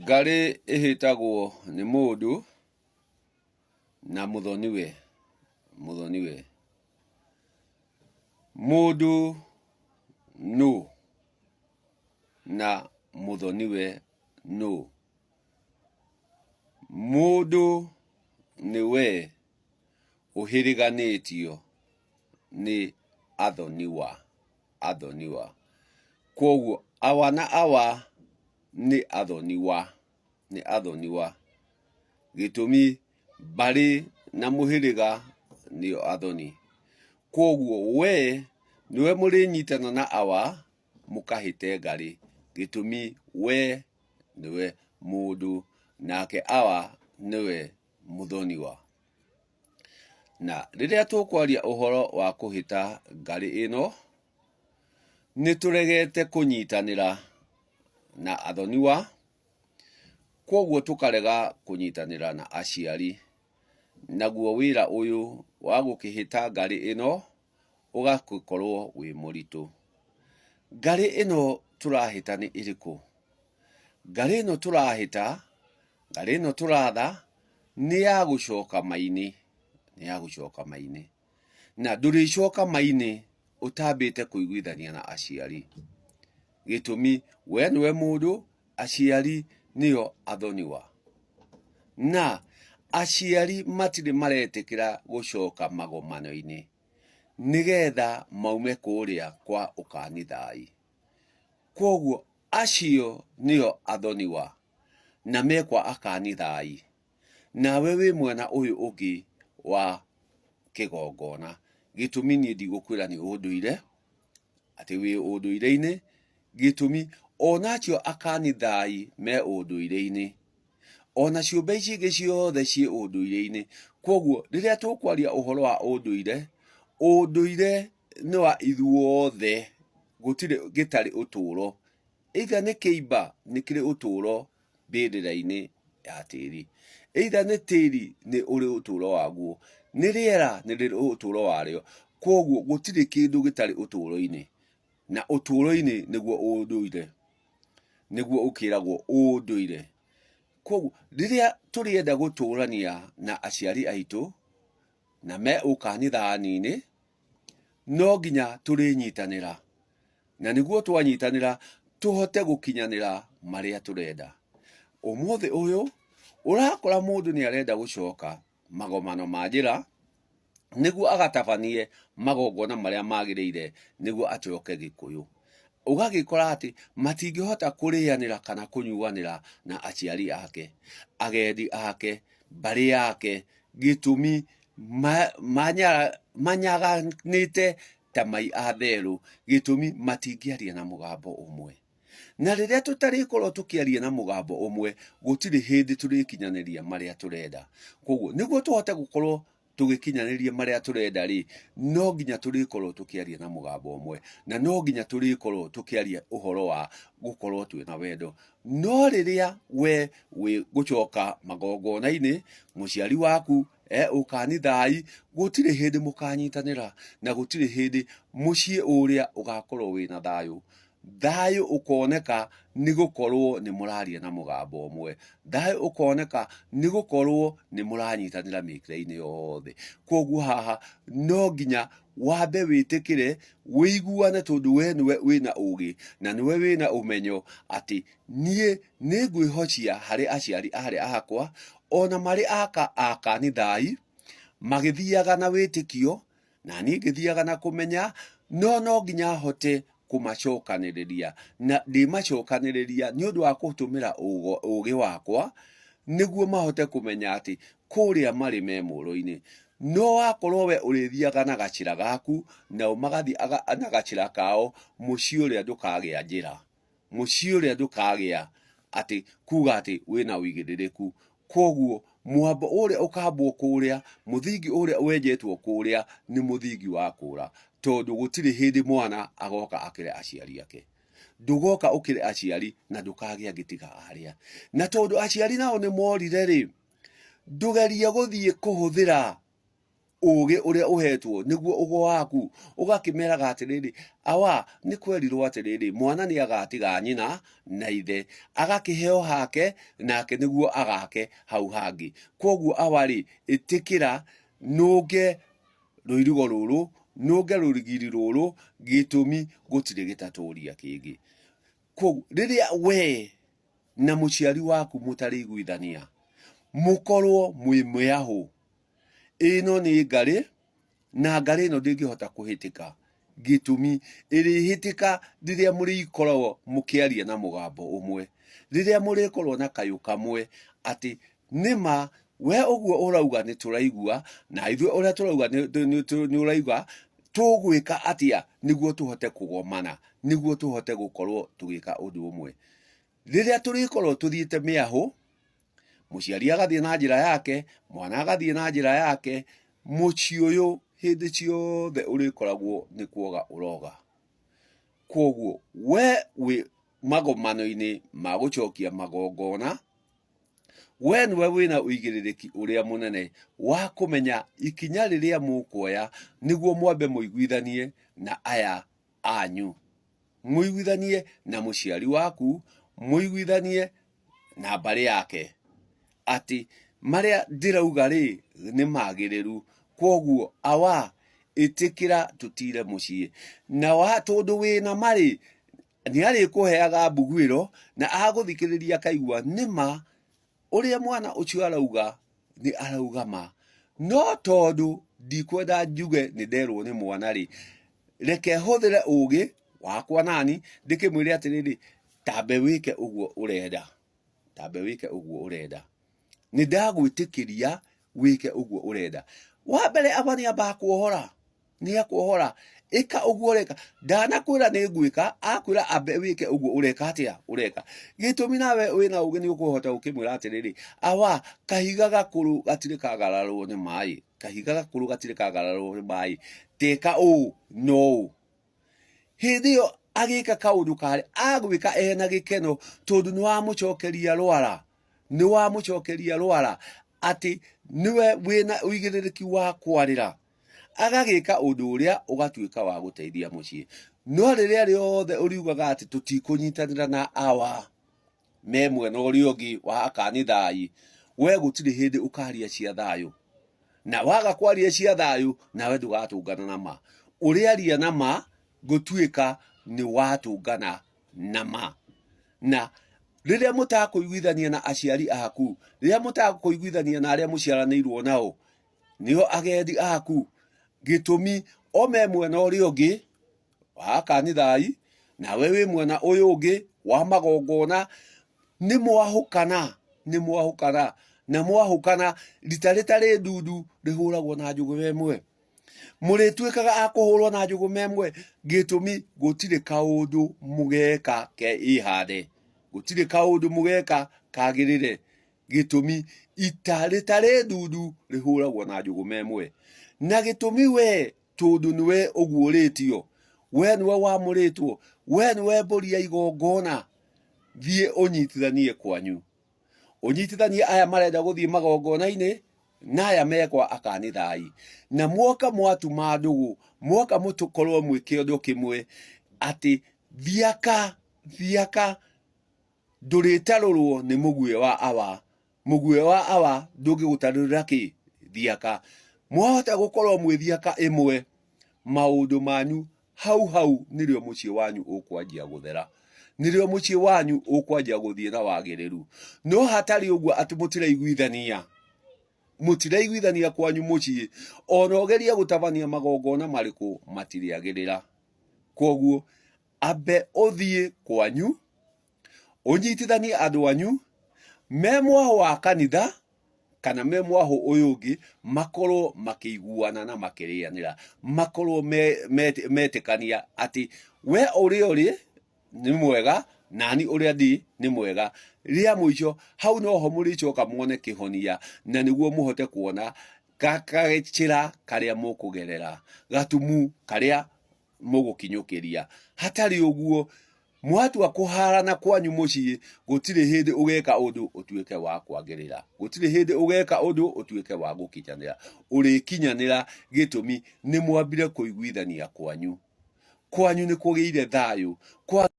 Ngarĩ ĩhĩtagwo nĩ mũndũ na mũthoniwe, mũthoniwe. Mũndũ nũ na mũthoniwe nũ? Mũndũ nĩwe ũhĩrĩganĩtio nĩ athoniwa, athoniwa. Kwoguo awa na awa nĩ athoniwa, nĩ athoniwa. Gĩtũmi mbarĩ na mũhĩrĩga nĩo athoni. Kwoguo we nĩwe mũrĩnyitana na awa mũkahĩte ngarĩ. Gĩtũmi we nĩwe mũndũ nake awa nĩwe mũthoniwa. Na rĩrĩa tũkwaria ũhoro wa kũhĩta ngarĩ ĩno, nĩ tũregete kũnyitanĩra na athoniwa, kwoguo tũkarega kũnyitanĩra na aciari. Naguo wĩra ũyũ wa gũkĩhĩta ngarĩ ĩno ũgagĩkorwo wĩ mũritũ. Ngarĩ ĩno tũrahĩta nĩ ĩrĩkũ? Ngarĩ ĩno tũrahĩta, ngarĩ ĩno tũratha nĩ ya gũcoka ma-inĩ, nĩ ya gũcoka ma-inĩ. Na ndũrĩcoka ma-inĩ ũtambĩte kũiguithania na aciari. Gĩtũmi we nĩwe mũndũ, aciari nĩo athoniwa. Na aciari matirĩ maretĩkĩra gũcoka magomano-inĩ nĩgetha maume kũrĩa kwa ũkanithai. Kwoguo acio nĩo athoniwa na me kwa akanithai. Nawe wĩ mwena ũyũ ũngĩ wa kĩgongona. Gĩtũmi niĩ ndigũkwĩra nĩ ũndũire, atĩ wĩ ũndũire-inĩ, gĩtũmi ona acio akanithai me ũndũire-inĩ. Ona ciũmbe ici ingĩ ciothe ciĩ ũndũire-inĩ. Kwoguo rĩrĩa tũkwaria ũhoro wa ũndũire, ũndũire nĩ wa ithuothe, gũtirĩ gĩtarĩ ũtũro. Either nĩ kĩimba nĩ kĩrĩ ũtũro mbĩrĩra-inĩ ya tĩri, either nĩ tĩri nĩ ũrĩ ũtũro waguo, nĩ rĩera nĩ rĩrĩ ũtũro warĩo. Kwoguo gũtirĩ kĩndũ gĩtarĩ ũtũro-inĩ, na ũtũro-inĩ nĩguo ũndũire, nĩguo ũkĩragwo ũndũire. Kwoguo rĩrĩa tũrĩenda gũtũrania na aciari aitũ, na me ũkanitha-inĩ, no nginya tũrĩnyitanĩra, na nĩguo twanyitanĩra tũhote gũkinyanĩra marĩa tũrenda. Ũmũthĩ ũyũ ũrakora mũndũ nĩ arenda gũcoka magomano ma njĩra, nĩguo agatabanie magongona marĩa magĩrĩire nĩguo acoke Gĩkũyũ. Ũgagĩkora atĩ matingĩhota kũrĩanĩra kana kũnyuanĩra na aciari ake, agendi ake, mbarĩ yake, gĩtũmi manyaganĩte ta mai a therũ, gĩtũmi matingĩaria na mũgambo ũmwe. Na rĩrĩa tũtarĩkorwo tũkĩaria na mũgambo ũmwe, gũtirĩ hĩndĩ tũrĩkinyanĩria marĩa tũrenda. Koguo nĩguo tũhote gũkorwo tũgĩkinyanĩria marĩa tũrenda rĩ, no nginya tũrĩkorwo tũkĩaria na mũgambo ũmwe, na no nginya tũrĩkorwo tũkĩaria ũhoro wa gũkorwo twĩna wendo. No rĩrĩa we wĩ gũcoka magongona-inĩ, mũciari waku e ũkanithai, gũtirĩ hĩndĩ mũkanyitanĩra, na gũtirĩ hĩndĩ mũciĩ ũrĩa ũgakorwo wĩna thayũ. Thayũ ũkoneka nĩ gũkorwo nĩ mũraria na mũgambo ũmwe. Thayũ ũkoneka nĩ gũkorwo nĩ mũranyitanĩra mĩkĩre-inĩ yothe. Koguo haha no nginya wambe wĩtĩkĩre, wĩiguane tondũ we nĩwe wĩna ũgĩ na nĩwe wĩna ũmenyo atĩ niĩ nĩ ngwĩhocia harĩ aciari arĩa akwa ona marĩ a kanithai, magĩthiaga na wĩtĩkio Na niĩ ngĩthiaga na kũmenya, no no nginya hote kũmacokanĩrĩria. Na ndĩmacokanĩrĩria nĩ ũndũ wa kũtũmĩra ũgĩ wakwa, nĩguo mahote kũmenya atĩ kũrĩa marĩ me mũro-inĩ. No wakorwo we ũrĩthiaga na gacĩra gaku, nao magathiĩ na gacĩra kao, mũciĩ ũrĩa ndũkagĩa njĩra. Mũciĩ ũrĩa ndũkagĩa atĩ kuga atĩ wĩna ũigĩrĩrĩku. Kwoguo mwambo ũrĩa ũkambwo kũrĩa, mũthingi ũrĩa wenjetwo kũrĩa nĩ mũthingi wa kũra, tondũ gũtirĩ hĩndĩ mwana agoka akĩre aciari ake. Ndũgoka ũkĩre aciari na ndũkagĩa angĩ tiga arĩa. Na tondũ aciari nao nĩ morire rĩ, ndũgerie gũthiĩ kũhũthĩra. Ũgĩ ũrĩa ũhetwo nĩguo ũgo waku. Ũgakĩmeraga atĩrĩrĩ, awa, nĩ kwerirwo atĩrĩrĩ, mwana nĩ agatiga nyina na ithe, agakĩheo hake, nake nĩguo agake hau hangĩ. Kwoguo awa-rĩ, ĩtĩkĩra nũnge rũirigo rũrũ, nũnge rũgiri rũrũ, gĩtũmi gũtirĩ gĩtatũria kĩngĩ. Kwoguo rĩrĩa we na mũciari waku mũtarĩiguithania, mũkorwo mwĩ mĩahũ, Ĩno nĩ ngarĩ, na ngarĩ ĩno ndĩngĩhota kũhĩtĩka. Gĩtũmi, ĩrĩhĩtĩka rĩrĩa mũrĩkoragwo mũkĩaria na mũgambo ũmwe. Rĩrĩa mũrĩkorwo na kayũ kamwe atĩ nĩma we ũguo ũrauga nĩ tũraigua, na ithuĩ ũrĩa tũrauga nĩ ũraigua, tũgwĩka atĩa nĩguo tũhote kũgomana, nĩguo tũhote gũkorwo tũgĩka ũndũ ũmwe. Rĩrĩa tũrĩkorwo tũthiĩte mĩahũ, mũciari agathiĩ na njĩra yake, mwana agathiĩ na njĩra yake, mũciĩ ũyũ hĩndĩ ciothe ũrĩkoragwo nĩ kuoga ũroga. Kwoguo we wĩ magomano-inĩ ma gũcokia magongona, we nĩwe wĩna ũigĩrĩrĩki ũrĩa mũnene wa kũmenya ikinya rĩrĩa mũkuoya nĩguo mwambe mũiguithanie na aya anyu. Mũiguithanie na mũciari waku, mũiguithanie na mbarĩ yake atĩ marĩa ndĩrauga rĩ nĩ magĩrĩru, kwoguo awa ĩtĩkĩra tũtire mũciĩ. Na wa tondũ wĩna ma rĩ, nĩ arĩkũheaga mbuguĩro na agũthikĩrĩria akaigua nĩma ũrĩa mwana ũcio arauga nĩ arauga ma. No tondũ ndikwenda njuge nĩ nderwo nĩ mwana rĩ, reke hũthĩre ũgĩ wakwa nani ndĩkĩmwĩre atĩrĩrĩ, tambe wĩke ũguo ũrenda, tambe wĩke ũguo ũrenda. Nĩ ndagwĩtĩkĩria wĩke ũguo ũrenda. Wa mbere aba nĩ ambaga kuohora, nĩ akuohora, ĩka ũguo ũreka. Ndanakwĩra nĩ ngwĩka, akwĩra ambe wĩke ũguo ũreka atĩa, ũreka. Gĩtũmi nawe wĩna ũgĩ nĩ ũkũhota gũkĩmwĩra atĩrĩrĩ, awa kahiga gakũrũ gatirĩ kagararwo nĩ maĩ, kahiga gakũrũ gatirĩ kagararwo nĩ maĩ, teka ũũ no ũũ. Hĩndĩ ĩyo agĩka kaũndũ karĩa agwĩka ena gĩkeno tondũ nĩ wamũcokeria rwara, nĩ wamũcokeria rwara atĩ nĩwe wĩna ũigĩrĩrĩki wa kwarĩra. Agagĩka ũndũ ũrĩa ũgatuĩka wa gũteithia mũciĩ. No rĩrĩa rĩothe ũriugaga atĩ tũtikũnyitanĩra na awa me mwena ũrĩa ũngĩ wa akanithai, we gũtirĩ hĩndĩ ũkaria cia thayũ. Na waga kwaria cia thayũ, nawe ndũgatũngana na ma. Ũrĩaria na ma, gũtuĩka nĩ watũngana na ma. Na rĩrĩa mũtakũiguithania na aciari aku, rĩrĩa mũtakũiguithania na arĩa mũciaranĩirwo nao, nĩo agendi aku, gĩtũmi o me mwena ũrĩa ũngĩ wa akanithai, nawe wĩ mwena ũyũ ũngĩ wa magongona, nĩ mwahũkana, nĩ mwahũkana, na mwahũkana rita rĩtarĩ ndundu rĩhũragwo na njũgũma ĩmwe. Mũrĩtuĩkaga a kũhũrwo na njũgũma ĩmwe, gĩtũmi gũtirĩ kaũndũ mũgeka ke ĩhande, gũtirĩ kaũndũ mũgeka kagĩrĩre. Gĩtũmi, ita rĩtarĩ ndundu rĩhũragwo na njũgũma ĩmwe. Na gĩtũmi we tondũ nĩwe ũguũrĩtio, we nĩwe wamũrĩtwo, we nĩwe mbũri ya igongona, thiĩ ũnyitithanie kwanyu. Ũnyitithanie aya marenda gũthiĩ magongona-inĩ na aya mekwa akanithai. Na mwoka mwatuma ndũgũ, mwoka mũkorwo mwĩ kĩondo kĩmwe, atĩ thiaka, thiaka ndũrĩtarũrwo nĩ mũguĩ wa awa mũguĩ wa awa ndũngĩgũtarũrĩra kĩ thiaka mwahota gũkorwo mwĩ thiaka ĩmwe maũndũ manyu hau hau nĩrĩo mũciĩ wanyu ũkwanjia gũthera nĩrĩo mũciĩ wanyu ũkwanjia gũthiĩ na wagĩrĩru no hatarĩ ũguo atĩ mũtiraiguithania mũtiraiguithania kwanyu mũciĩ ona ũgerie gũtabania magongona marĩkũ matirĩagĩrĩra kwoguo ambe ũthiĩ kwanyu ũnyitithanie andũ anyu me mwahũ wa kanitha kana me mwahũ ũyũ ũngĩ makorwo makĩiguana na makĩrĩanĩra makorwo metĩkania atĩ we ũrĩa ũrĩ nĩ mwega nani ũrĩa ndĩ nĩ mwega rĩa mũico hau noho mũrĩcoka muone kĩhonia na nĩguo mũhote kuona gacĩra karĩa mũkũgerera gatumu karĩa mũgũkinyũkĩria. Hatarĩ ũguo, Mwatua kũharana kwanyu mũciĩ, gũtirĩ hĩndĩ ũgeka ũndũ ũtuĩke wa kwagĩrĩra. Gũtirĩ hĩndĩ ũgeka ũndũ ũtuĩke wa gũkinyanĩra. Ũrĩkinyanĩra gĩtũmi nĩ mwambire kũiguithania kwanyu. Kwanyu nĩ kũgĩire thayũ. Kwa...